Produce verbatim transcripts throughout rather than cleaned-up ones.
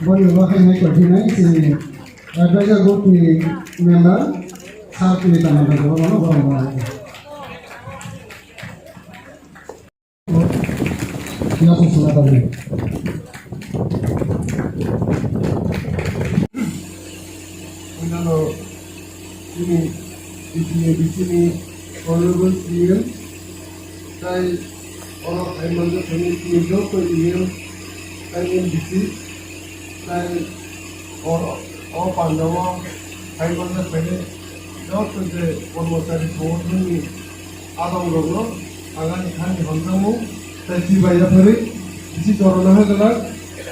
Boni bo hai nai tongphinai chini advisor board ni member sir chini tama tama bono bono bono. Yaso suna tangwi. Puilano chini B T A B C ni honorable C M, tai oro hai manjak thani chini joto E M, tai M D C, tai o, o pandao hai manjak thani joto je kormochari songothonni adongrokno ang ani thani hamjakmung tei chibai yapharwi bisi jorano hai glak.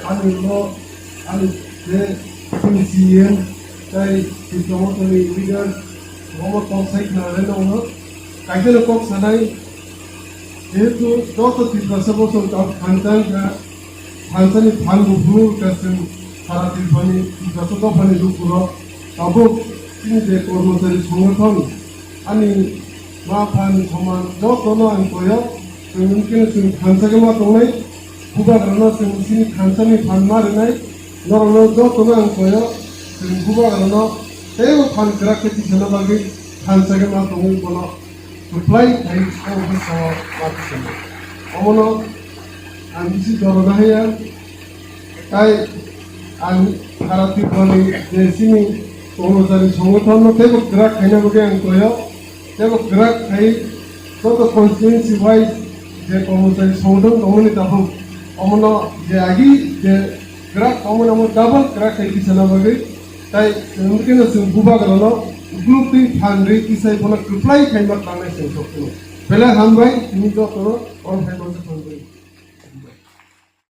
Ani ulo ani je chini C M tei Tipra Mothani leader omo kok sai khna rwna ulo kaisa no kok sanai, jehetu joto Tiprasa bosong kok phan chang kha, phan chani phan buphuru wngkha chwng sara Tiprani, Tiprasa dophani lukurok tabuk chini je kormochari songothon, ani ma phan soman jotono ang koyo, chwng wngkhe chwng thansa khe ma tongnai, bubagrano chwng chini thansani phan ma rwnai, norokno jotono ang koyo, chwng bubagrano teibo phan kwrak khe tisana bagwi thansa khe ma tongwi bono kwplai khai o bwskango ma tisana. Omono ang bisi jorona haya. Tai ang Bharat Tiprani je chini kormochari songothonno teibo kwrak khaina bagwi ang koyo, teibo kwrak khai joto constituency wise je kormochari songothon tongmani tabuk omono je agi je kwrak tongmani omo double kwrak khai tisana bagwi tai chwng khe chwng bubagrano ukluk twi phan rwi tisai bono kwplai khaima tangnai chwng sokphuru. Belai hambai tini jotono oro hai mansa tongwi.